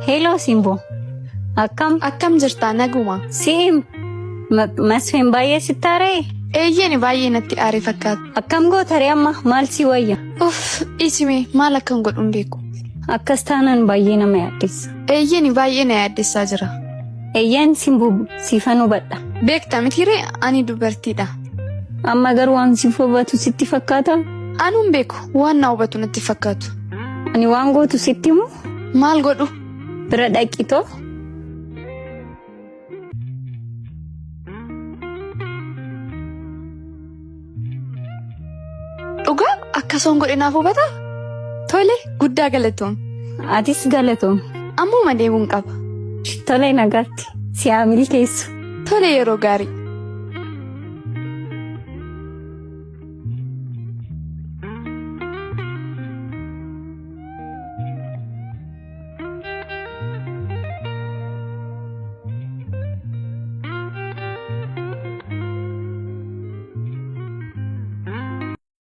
Hello Simbo. Akkam? Akkam jirtaa naguma? Si'im. Masfin baay'ee sitti aaree? Eeyyeni baay'ee natti aare fakkaata. Akkam goota ree amma maal si wayya? Uff dhiisime maal akkan godhu hin beeku. Akkas taanaan baay'ee nama yaaddessa. Eeyyeni baay'ee na yaaddessaa jira. Eeyyeen Simbo siifan hubadha. Beekta mitiiree ani dubartiidha. Amma garuu waan siif hubatu sitti fakkaata? Anuu hin beeku waan na hubatu natti fakkaatu. Ani waan gootu sitti himu? Maal godhu? Bira dhaqitoo? Dhugaa akkasoon godhe naaf hubata? Tole guddaa galatoom. Atis galatoom. Ammuma deemuun qaba. Tole nagaatti. Si haa milkeessu. Tole yeroo gaarii.